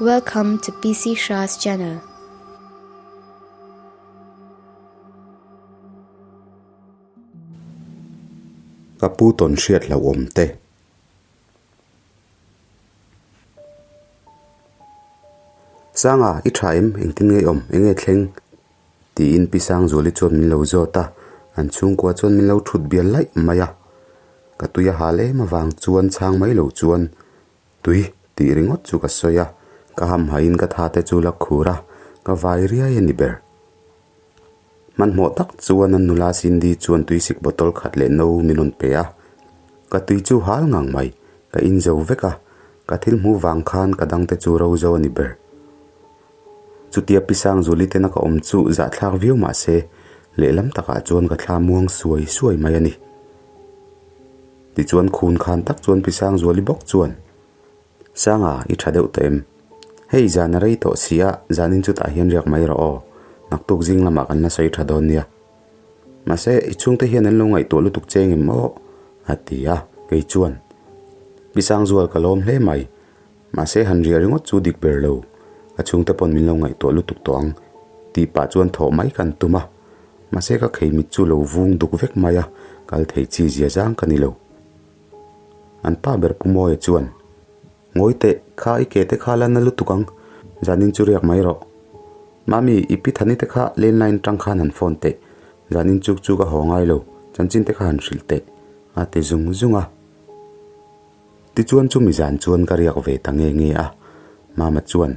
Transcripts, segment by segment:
Welcome to PC Shah's channel. Ka pu tawn hriat hlauhawm te. Sanga, i tha em? Engtin nge i awm? Enge thleng? Tiin Pi Sangzuali chuan min lo zawt a, an chhungkua chuan min lo thut bial laih mai a. Ka tui a hal em avang chuan chhang mai lo chuan Tui tih ringawt chu ka sawi a, ka hamhain ka tha te chu la khur a, ka vai riai a ni ber. Hmanhmawh tak chuan an nula Cindy chuan tuisik bottle khat leh no min rawn pe a, ka tui chu hal ngang mai, ka in zo vek a, ka thil hmuh vang khan ka dangte chu ro zo a ni ber. Chutia Pi Sangzuli tena ka awm chu zahthlak viau mah se, lehlam takah chuan ka thla muang suai suai mai a ni. Tichuan khun khan tak chuan Pi Sangzuali bawk chuan, Sanga, i tha deuh tawh em? Hei zan a rei tawh si a, zanin chutah hian riak mai rawh aw, naktuk zing lamah kan la sawi tha dawn nia. Mahse, i chhungte hian an lo ngaihtuah lutuk che engem aw? a ti a, kei chuan, Pi Sangzual ka lawm hle mai, mahse han riah ringawt chu dik ber lo, ka chhungte pawn min lo ngaihtuah lutuk tawh ang, tih pah chuan thawh mai kan tum a. Mahse ka khei mit chu lo vung duk vek mai a, kal thei chi zia zang ka ni lo. An pa ber Pu Mawia chuan, Ngawi teh, kha i ke te kha la na lutuk ang, zanin chu riak mai rawh. Mami, i pi Thani te kha landline tang khan han phone teh, zanin chuk chu ka haw ngai lo, chanchin te kha han hrilh teh, a ti zung zung a. Tichuan chumi zan chuan ka riak ve ta nge nge a, Mama chuan,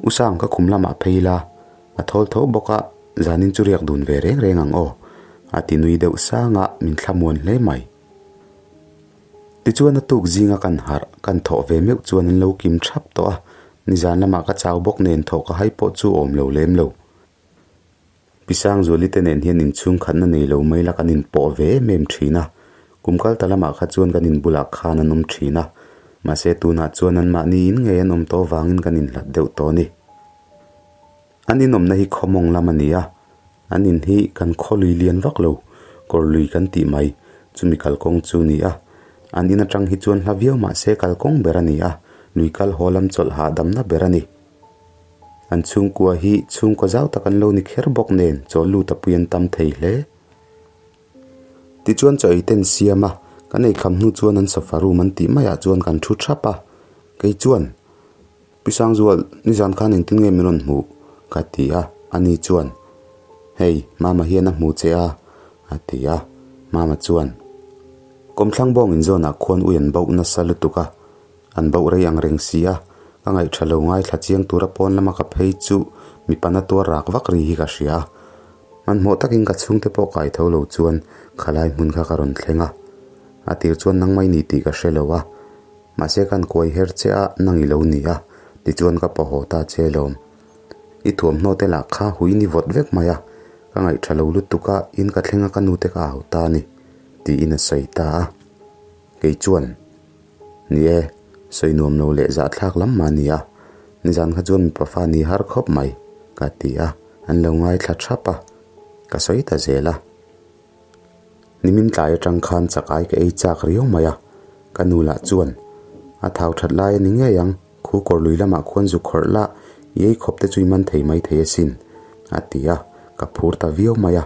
U Sang ka khum lamah phei ila, a thawl tho bawk a, zanin chu riak dun ve reng reng ang aw, a ti nui deuh sang a, min thlamuan hle mai. Tichuan a tuk zinga kan harh, kan thawh ve meuh chuan an lo kim thap tawh a, nizan lamah ka chau bawk nen thawh ka hai pawh chu awm lo lem lo. Pi Sangzuali te nen hian inchhung khatna nei lo mai la kan inpawh ve em em thin a, kum kal ta lamah kha chuan kan inbulah khan an awm thin a, mahse tunah chuan anmahni in ngei an awm tawh vangin kan inhlat deuh tawh a ni. An inawmna hi khawmawng lam a ni a, an in hi kan khaw lui lian vak lo, kawr lui kan tih mai, chumi kalkawng chu a ni a, an in atang hi chuan hla viau mahse kalkawng ber a ni a, lui kal haw lam chawlh hahdamna ber a ni. An chhungkua hi chhungkaw zau tak an lo ni kher bawk nen chaw lut a pui an tam thei hle. Tichuan chaw ei ten siam a, kan ei kham hnu chuan an sofa room an tih maiah chuan kan thu thap a, kei chuan, Pi Sangzual, nizan khan engtin nge min rawn hmuh? ka ti a, ani chuan, Hei, Mama hian a hmu che a, a ti a, Mama chuan, Kawmthlang bawng inzawnah khuan ui an bauh nasa lutuk a, An bauh rei ang reng si a, ka ngaihṭha lo ngaithla chiang tura pawn lama ka phei chu mipa na tuar rak vak ri hi ka hria a. Hmanhmawh takin ka chhungte pawh kai tho lo chuan khalai hmun kha ka rawn thleng a. A tir chuan nangmah i ni tih ka hre lo a, mahse kan kuai her che a nang i lo ni a, tichuan ka pawhaw ta che lawm. I thuamhnaw te lah kha hui ni vawt vek mai a, ka ngaihṭha lo lutuk a, in ka thleng a ka nute ka au ta a ni, tiin a sawi ta a. Kei chuan. Ni e, sawi nuam lo leh zahthlak lam mah ni a, nizan kha chuan mipa fa ni har khawp mai, ka ti a, an lo ngaithla thap a, ka sawi ta zel a. Nimin tlai atang khan chakai ka ei chak riau mai a, ka nu lah chuan, A thau that lai a ni ngei ang, khu kawr lui lamah khuan zu khawrh lah, i ei khawp te chu i man thei mai thei asin, a ti a, ka phur ta viau mai a.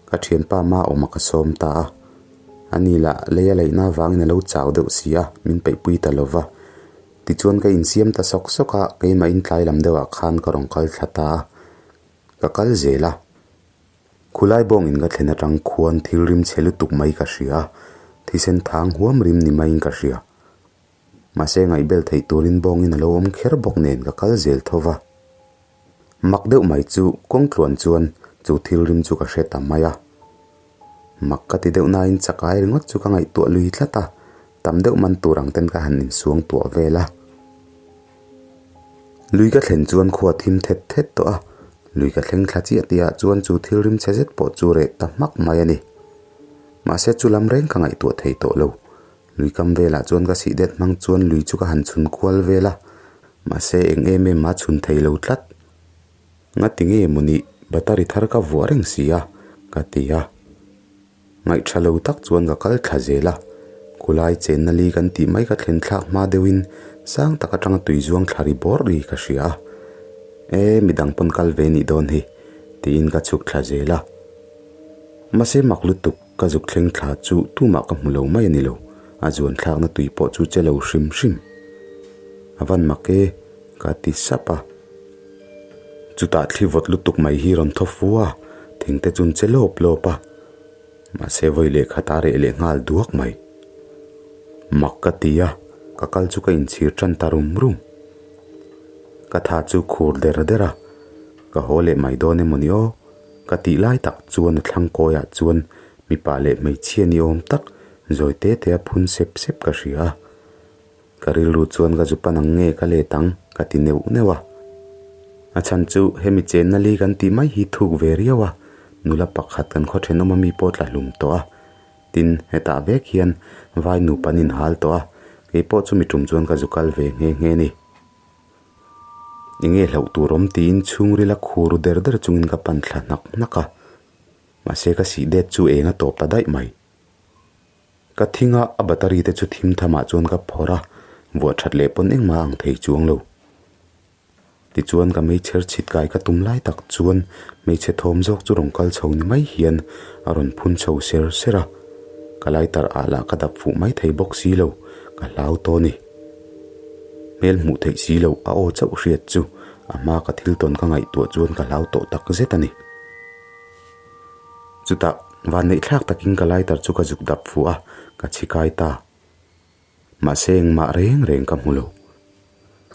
Ka thianpa ma awm a ka sawm ta a, ani lah lei a laihna avangin a lo chau deuh si a, min peihpui ta lo va. Tichuan ka insiam ta sawk sawk a, keimah in tlai lam deuhah khan ka rawn kal thla ta a, ka kal zel a. Khulai bawngin ka thlen atang khuan thil rim chhe lutuk mai ka hria a, thisen thang huam rim ni maiin ka hria. Mahse ngaihbel theih turin bawngin a lo awm kher bawk nen ka kal zel tho va. Mak deuh mai chu kawng tluan chuan chu thil rim chu ka hre ta mai a. Mak ka ti deuh nain chakai ringawt chu ka ngaihtuah lui tlat a, tam deuh man tur ang ten ka han insuang tuah vel a. Lui ka thlen chuan khua thim thet thet tawh a, lui ka thleng thla chiah tihah chuan chu thil rim chhe zet pawh chu reh ta hmak mai a ni. Mahse chu lam reng ka ngaihtuah thei tawh lo. Lui kam velah chuan ka sih det hmang chuan lui chu ka han chhun kual vel a, mahse eng em em a chhun thei lo tlat. Ngati nge maw nih battery thar ka vuah reng si a, ka ti a. Ngaihtha lo tak chuan ka kal thla zel a, khulai chenna li kan tih mai ka thlen thlak hma deuhin Sang tak atanga tui zuang thla ri bawr ri ka hria a, E, midang pawn kal ve nih dawn hi, tiin ka chhuk thla zel a. Mahse mak lutuk ka zuk thleng thla chu tumah ka hmu lo mai a ni lo, a zuan thlakna tui pawh chu che lo hrim hrim. A van mak e, ka ti sap a. Chutah thli vawt lutuk mai hi rawn thaw fu a, thingte chu an che lawp lawp a. Mahse vawi leh khat a reh leh nghal duak mai. Mak ka ti a, ka kal chu ka inchhir tan ta rum rum. Ka tha chu khur der der a, ka haw leh mai dawn emaw ni aw? Ka tih lai tak chuan a thlang kawiah chuan mipa leh hmeichhia ni awm tak zawi te te a phun sep sep ka hria a. Ka rilru chuan ka zu pan ang nge ka let ang ka ti neuh neuh a. A chhan chu hemi chenna li kan tih mai hi thuk ve riau a, nula pakhat kan khaw thenawm ami pawh tla hlum tawh a. Tin, hetah vek hian vai nupa an inhal tawh a, kei pawh chumi tum chuan ka zu kal ve nghe nghe ni. Enge hlauh tur awm tiin chhungrila khur der der chungin ka pan thla hnak hnak a. Mahse ka sih det chu eng a tawp ta daih mai. Ka thing a, a battery te chu thim thamah chuan ka phawrh a, vuah that leh pawn engmah a ang thei chuang lo. Tichuan ka meichher chhit kai ka tum lai tak chuan hmeichhe thawm zawk chu rawn kal chho ni mai hian a rawn phun chho ser ser a, ka lighter ah lah ka dap fuh mai thei bawk si lo, ka hlau tawh a ni. Hmel hmuh theih si lo a aw chauh hriat chu a hma ka thil tawn ka ngaihtuah chuan ka hlau tawh tak zet a ni. Chutah vanneih thlak takin ka lighter chu ka zuk dap fuh a, ka chhi kai ta. Mahse engmah reng reng ka hmu lo.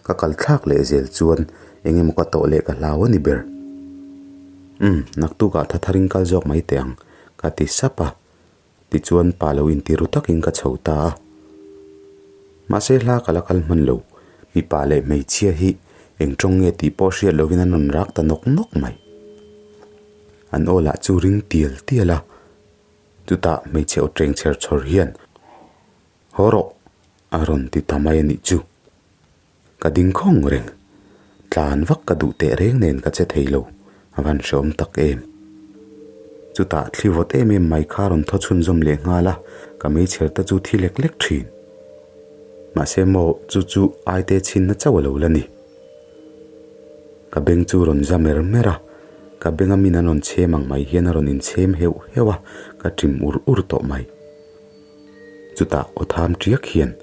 Ka kal thlak leh zel chuan eng emaw ka tawh leh ka hlau a ni ber. Umm, naktukah tha tharin kal zawk mai teh ang, ka ti sap a. Tichuan pa lo inti ru takin ka chho ta a. Mahse hla ka la kal hman lo, mipa leh hmeichhia hi eng tawng nge tih pawh hriat lovin an rawn rak ta nawk nawk mai. An aw lah chu ring tial tial a, chutah hmeichhe aw teng chher chhawr hian, Haw rawh! a rawn ti ta mai a nih chu. Ka ding khawng reng. Tlan vak ka duh teh reng nen ka che thei lo, a van hreawm tak em. Chutah thli vawt em em mai kha rawn thaw chhunzawm leh nghal a, ka meichher te chu thi lek lek thin. Mahse maw chu chu aite chhinna chauh a lo la ni. Ka beng chu rawn za mer mer a, ka benga min an rawn chhem ang mai hian a rawn inchhem heuh heuh a, ka ṭim ur ur tawh mai. Chutah aw tham ṭiak hian,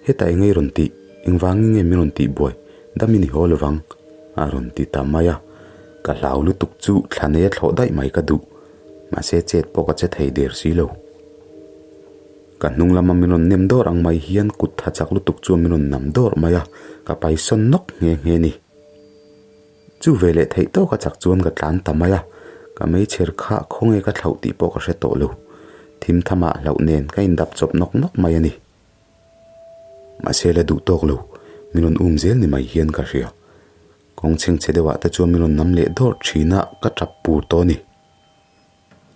Hetah eng ei rawn tih, engvangin nge min rawn tih buai, dam i ni haw lovang, a rawn ti ta mai a. Ka hlau lutuk chu thla nei a thlawh daih mai ka duh, mahse chet pawh ka che thei der si lo. Ka hnung lama min rawn nem dawr ang mai hian kut tha chak lutuk chuan min rawn nam dawr mai a, ka paisawn nawk nghe nghe ni. Chu ve leh theih tawk a chak chuan ka tlan ta mai a, ka meichher kha khawnge ka thlauh tih pawh ka hre tawh lo. Thim thamah hlauh nen ka indap chawp nawk nawk mai a ni. Mahse la duh tawk lo, min rawn um zel ni mai hian ka hria. Kawng chhengchhe deuhah te chuan min rawn nam leh dawrh thin a, ka tap pur tawh a ni.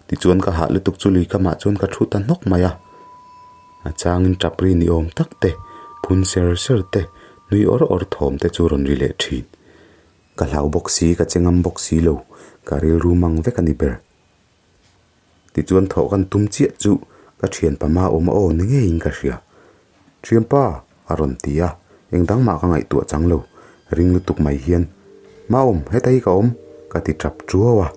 Tichuan ka hah lutuk chu lui kamah chuan ka thu ta hnawk mai a. A changin tap ri ni awm tak te, phun ser ser te, nui awr awr thawm te chu rawn ri leh thin. Ka hlau bawk si, ka che ngam bawk si lo, ka rilru mang vek a ni ber. Tichuan thawh kan tum chiah chu ka thianpa hma awm a aw ni ngeiin ka hria. Thianpa! a rawn ti a, eng dang mah ka ngaihtuah chang lo, ring lutuk mai hian, Maawm, heta hi ka awm! ka ti tap tuau a.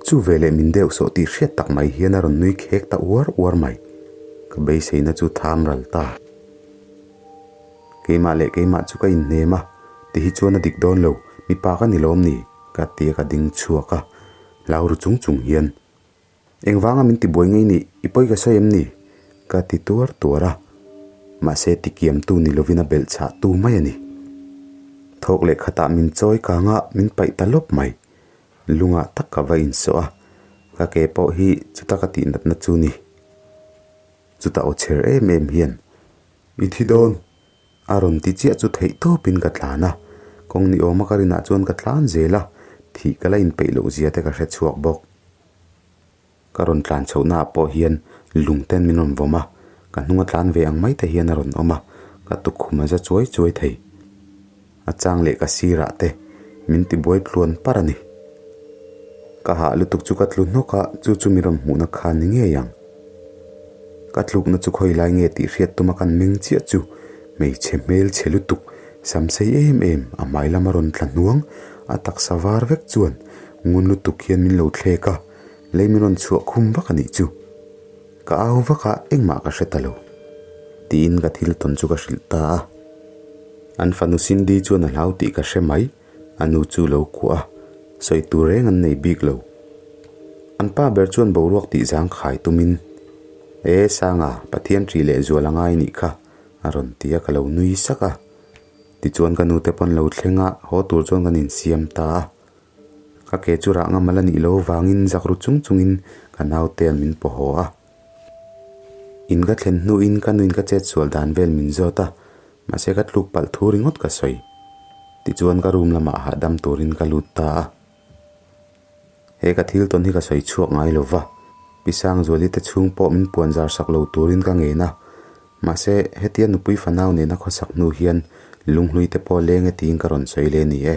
Chu veleh min deuh sawh tih hriat tak mai hian a rawn nui khek ta uar uar mai. Ka beiseina chu tham ral ta. Keimah leh keimah chu ka inhnem a, ti hi chuan a dik dawn lo, mipa ka ni lawm ni? ka ti a ka ding chhuak a, hlau ru chung chung hian, Engvanga min tibuai ngei nih, i pawi ka sawi em ni? ka ti tuar tuar a, mahse tikiamtu ni lovin a belh chhah tu mai a ni. Thawk leh khatah min chawi kang a, min paih ta lawp mai. Lungah tak ka va insawh a, ka ke pawh hi chuta ka tih natna chu ni. Chutah aw chher em em hian, I thi dawn! A rawn ti chiah chu theih tawpin ka tlan a, kawng ni awma ka rinah chuan ka tlan zel a, thih ka la inpeih loh zia te ka hre chhuak bawk. Ka rawn tlan chhohnaah pawh hian lung ten min rawn vawm a, ka hnunga tlan ve ang mai te hian a rawn awm a, ka tukkhum a za chuai chuai thei. A chang leh ka sirah te min ti buai tluan par a ni. Ka hah lutuk chu ka tlu hnawk a, chu chu mi rawn hmuhna kha ni ngei ang. Ka tlukna chu khawi lai nge tih hriat tuma kan meng chiah chu. Hmeichhe hmel chhe lutuk, sam sei em em, a hmai lama rawn tla hnuang, a taksa var vek chuan ngun lutuk hian min lo thlek a, lei min rawn chhuah khum vak a nih chu. Ka au vak a, engmah ka hre ta lo. Tiin ka thil tawn chu ka hrilh ta a. An fanu Cindy chuan a hlau tih ka hre mai, a nu chu lo kuah a, sawi tur reng an nei bik lo. An pa ber chuan boruak tih zang khai tumin, E Sanga, Pathian ṭih leh zual a ngai nih kha, a rawn ti a, ka lo nui sak a. Tichuan ka nute pawn lo thleng a, haw tur chuan kan insiam ta a. Ka ke chu rah ngam ala nih loh vangin zak ru chung chungin ka naute an min paw haw a. In ka thlen hnuin ka nuin ka chet sual dan vel min zawt a, mahse ka tluk palh thu ringawt ka sawi. Tichuan ka room lamah hahdam turin ka lut ta a. He ka thil tawn hi ka sawi chhuak ngai lo va, Pi Sangzuali te chhung pawh min puan zar sak lo turin ka ngen a. Mahse, hetia nupui fanau nena khawsak hnu hian lunghlui te pawh leng e tiin ka rawn sawi leh ni e.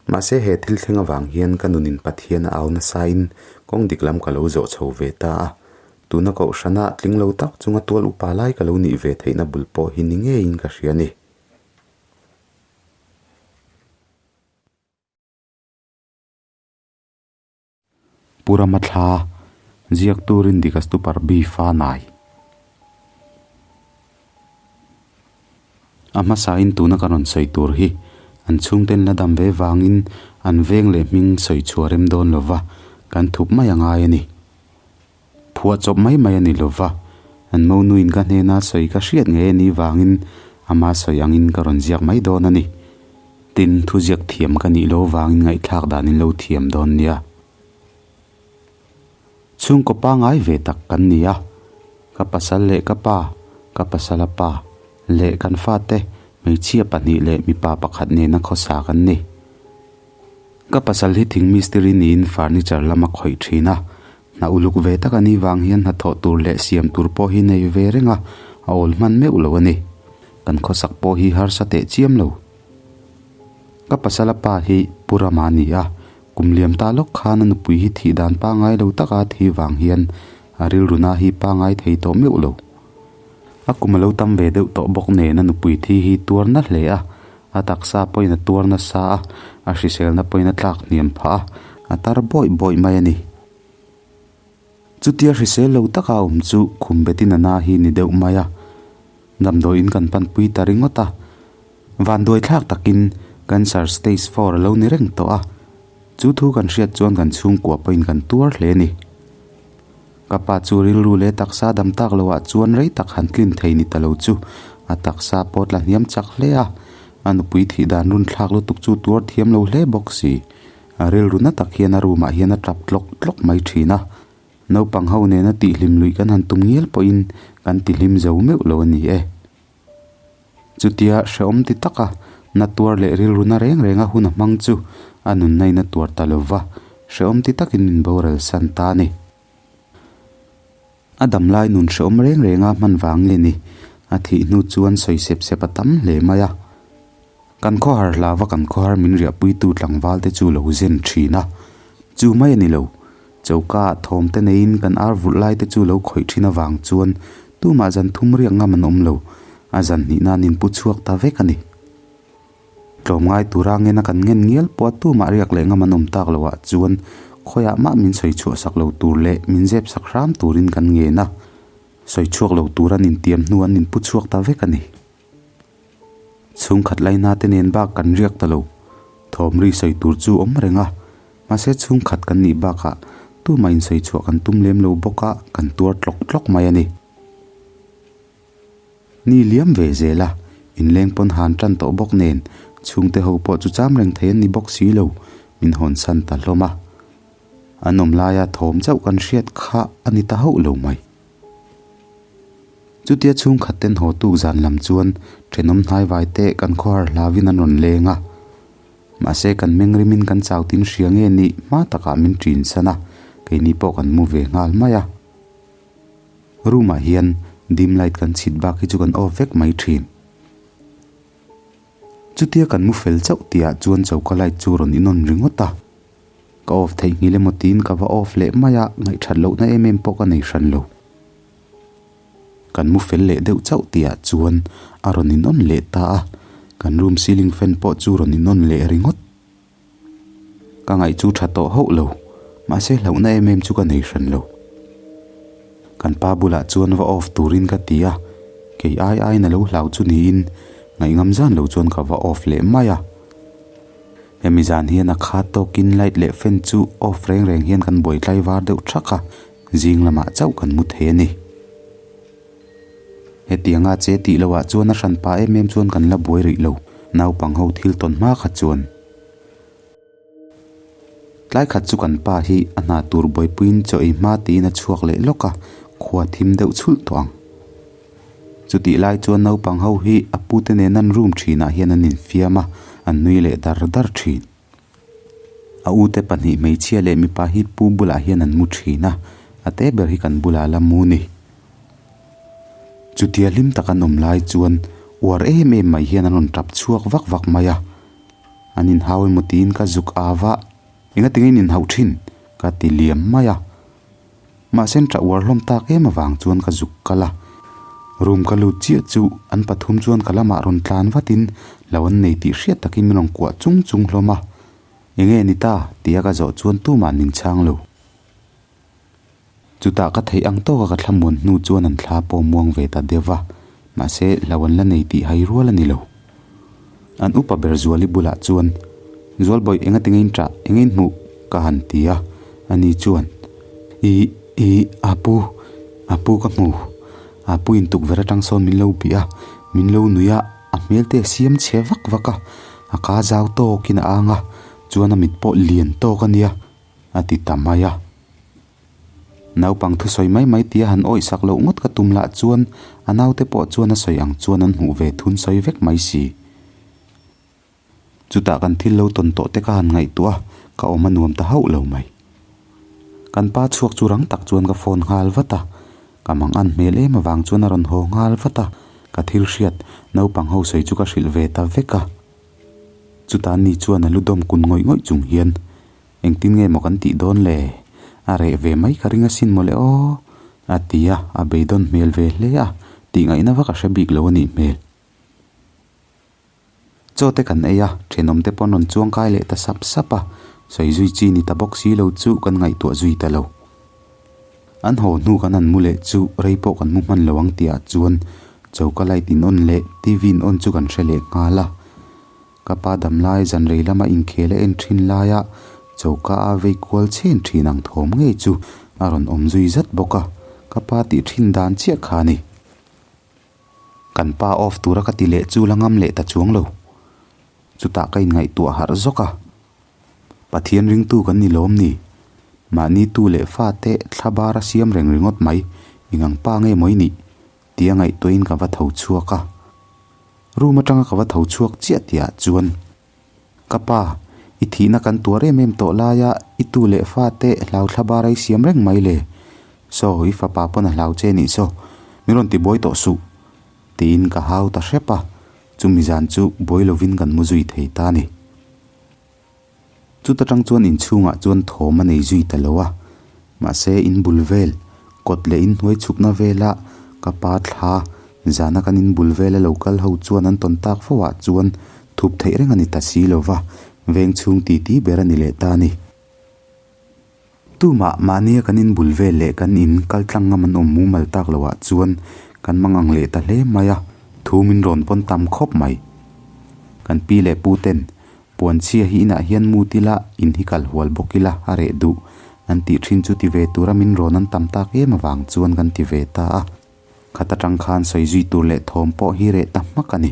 Mahse, he thil thleng avang hian ka nunin Pathian a au nasain kawng dik lam ka lo zawh chho ve ta a. Tuna kohhrana tling lo tak chunga tual upa lai ka lo nih ve theihna bul pawh hi ni ngeiin ka hria a ni. Pu Rama thla ziak turin dik a stupar bi fa nai. A hmasain tuna ka rawn sawi tur hi an chhungten la dam ve vangin an veng leh hming sawi chhuah rem dawn lova kan thup mai a ngai a ni. Phuah chawp mai mai a ni lova, an monuin ka hnena sawi ka hriat ngei a nih vangin ama sawi angin ka rawn ziak mai dawn a ni. Tin, thu ziak thiam ka nih lo vangin ngaihthlak dan in lo thiam dawn nia. Chhungkaw pangai ve tak kan ni a, ka pasal leh ka pa, ka pasala pa, leh kan fate hmeichhia pahnih leh mipa pakhat nena khawsa kan ni. Ka pasal hi thing mistiri niin furniture lam a khawih thin a, hna uluk ve tak a nih vang hian hnathawh tur leh siam tur pawh hi nei ve reng a, a awl hman meuh lo a ni. Kan khawsak pawh hi harsa teh chiam lo. Ka pasala pa hi Pu Rama a ni a, kum liam ta lawk khan a nupui hi thih dan pangai lo taka thi vang hian a rilruna hi pangai thei tawh meuh lo. A kum a lo tam ve deuh tawh bawk nen a nupui thi hi tuar na hle a, a taksa pawhin a tuar nasa a, a hriselna pawhin a tlak hniam phah a, a tar bawih bawih mai a ni. Chutia hrisel lo taka a awm chu khum betin a na hi ni deuh mai a, damdawiin kan panpui ta ringawt a, vanduai thlak takin cancer stage four a lo ni reng tawh a, chu thu kan hriat chuan kan chhungkua pawhin kan tuar hle a ni. Ka pa chu rilru leh taksa dam tak loh ah chuan rei tak han tlin thei ni ta lo chu a taksa pawh tla hniam chak hle a, a nupui thih dan run thlak lutuk chu tuar thiam lo hle bawk si. A rilru na tak hian a room ah hian a tap tlawk tlawk mai thin a, naupang ho nena tihhlim luih kan han tum ngial pawhin kan tihlim zo meuh lo a ni e. Chutia hrehawm ti taka na tuar leh rilru na reng reng a hun a hmang chu a nunna in a tuar ta lo va, hrehawm ti takin min boral san ta a ni. A damlai nun hrehawm reng reng a hman vang nge ni? A thih hnu chuan sawi sep sep a tam hle mai a. Kan khawhar hlava kan khawhar min riahpuitu tlangval te chu lo zen thin a, chu mai a ni lo. Choka ah thawm te neiin kan ar vulh lai te chu lo khawih thin avang chuan tumah zan thum riak ngam an awm lo, a zan hnih nan in pu chhuak ta vek a ni. Tlawmngai tura ngena kan ngen ngial pawh a tumah riak leh ngam an awm tak loh ah chuan khawiah mah min sawi chhuah sak lo tur leh min zep sak hram turin kan ngen a, sawi chhuak lo tur an intiam hnu an inpu chhuak ta vek a ni. Chhungkhat laina te nen bak kan riak ta lo. Thawm ri sawi tur chu awm reng a, mahse chhungkhat kan nih bakah tumah insawi chhuah kan tum lem lo bawk a, kan tuar tlawk tlawk mai a ni. Ni liam ve zel a, inleng pawn han tan tawh bawk nen chhungte ho pawh chu cham reng thei an ni bawk si lo, min hawn san ta hlawm a. An awm laia thawm chauh kan hriat kha a ni ta hauh lo mai. Chutia chhungkhat ten haw tuk zan lam chuan thenawm hnaivai te kan khawhar hlavin an rawn leng a. Mahse kan meng rimin kan chau tin hria nge nih hma takah min ṭin san a, keini pawh kan mu ve nghal mai a. Room ah hian dim light kan chhit bak hi chu kan off vek mai ṭhin. Chutia kan mu fel chauh tihah chuan choka light chu rawn inawn ringawt a. Ka off theihnghilh emaw tiin ka va off leh mai a, ngaihthat lohna em em pawh ka nei hran lo. Kan mu fel leh deuh chauh tihah chuan a rawn in on leh ta a, kan room ceiling fan pawh chu rawn in on leh ringawt. Ka ngaih chu tha tawh hauh lo, mahse hlauhna em em chu ka nei hran lo. Kan pa bulah chuan va off turin ka ti a, kei ai aiin a lo hlau chu niin ngaihngam zan lo chuan ka va off leh mai a. Hemi zan hian a khat tawkin light leh fan chu off reng reng hian kan buai tlaivar deuh thak a, zing lamah chauh kan mu thei a ni. Hetianga che tih loh ah chuan a hran pah em em chuan kan la buai rih lo, naupang ho thil tawn hma kha chuan. Tlai khat chu kan pa hi a hna tur buaipuiin chaw ei hma tiin a chhuak leh lawk a, khua thim deuh chhulh tawh ang. Chutih lai chuan naupang ho hi a pute nen an room thinah hian an infiam a, an nui leh dar dar thin. A ute pahnih hmeichhia leh mipa hi pu bulah hian an mu thin a, a te ber hi kan bulah la mu ni. Chutia hlim tak an awm lai chuan uar em em mai hian an rawn tap chhuak vak vak mai a. An inhau emaw tiin ka zuk av a, engatinge in inhauh thin? ka ti liam mai a. Mahse an tah uar hlawm tak em avang chuan ka zuk kal a. Room ka lut chiah chu an pathum chuan ka lamah rawn tlan vatin lo an nei tih hriat takin min rawn kuah chung chung hlawm a. Enge ni ta? tia ka zawh chuan tumah min chhang lo. Chutah ka theih ang tawka ka thlamuan hnu chuan an thla pawh muang ve ta deuh va, mahse hlo an la nei tih hai rual a ni lo. An upa ber Zuali bulah chuan, Zualbawih enga tinge in ṭah, enge in hmuh? ka han ti a, ani chuan, I, i, Apu, Apu ka hmu, Apu in tukverh aṭang sawn min lo bih a, min lo nuih a, a hmel te a siam chhe vak vak a, a ka zau tawkin a ang a, chuan a mit pawh lian tawk a nia, a ti ta mai a. Naupang thusawi mai mai tia han awih sak loh ngawt ka tum lah chuan a naute pawh chuan a sawi ang chuan an hmuh ve thun sawi vek mai si. Chutah kan thil lo tawn tawh te ka han ngaihtuah a, ka awm a nuam ta hauh lo mai. Kan pa chhuak chu rang tak chuan ka phone nghal vat a, ka mang an hmel em avang chuan a rawn haw nghal vat a, ka thil hriat naupang ho sawi chu ka hrilh ve ta vek a. Chutah ni chuan a lu dawm kun ngawih ngawih chung hian Engtin nge maw kan tih dawn le? A reh ve mai ka ring asin mawle aw, a ti a, a beidawn hmel ve hle a, tih ngaihna vak a hre bik lo a nih hmel. Chaw te kan ei a, thenawm te pawn rawn chuang kai leh ta sap sap a, sawi zui chi ni ta bawk si lo chu kan ngaihtuah zui ta lo. An haw hnu kan han mu leh chu rei pawh kan mu hman lo ang tihah chuan choka light in on leh TV in on chu kan hre leh nghal a. Ka pa damlai zanrei lama inkhel a en thin laia choka a vei kual chhen thin ang thawm ngei chu a rawn awm zui zat bawk a, ka pa tih thin dan chiah kha a ni. Kan pa off tura ka ti leh chu la ngam leh ta chuang lo. Chutah ka inngaihtuah harh zawk a, Pathian ringtu kan ni lawm ni? Mahni tu leh fate thla bar a siam reng ringawt mai, ingang pa nge maw i nih? Tia ngaihtuahin ka va tho chhuak a. Room atanga ka va tho chhuak chiah tihah chuan, Ka pa, i thihna kan tuar em em tawh laia i tu leh fate hlau thla bar a i siam reng mai le. Saw, i fapa pawn a hlau che nih saw, min rawn ti buai tawh suh, tiin ka hau ta hrep a, chumi zan chu buai lovin kan mu zui thei ta a ni. Chuta tang chuan inchhungah chuan thawm a nei zui ta lo a, mahse in bul vel, kawt leh inhnuai chhukna vela ka pa thla zana kan in bul vela lo kal ho chuan an tawn tak fo ah chuan thup theih reng a ni ta si lo va, veng chhung ti ti ber a ni leh ta a ni. Tumah mahnia kan in bul vel leh kan in kal tlang ngam an awm mumal tak loh ah chuan kan mang ang leh ta hle mai a, thu min rawn pawn tam khawp mai. Kan pi leh pu ten puan chhia hi inah hian mut ila in hi kal hual bawk ila a reh duh an tih thin chu ti ve tura min rawn an tam tak em avang chuan kan ti ve ta a, khat atang khan sawi zui tur leh thawm pawh hi reh ta hmak a ni.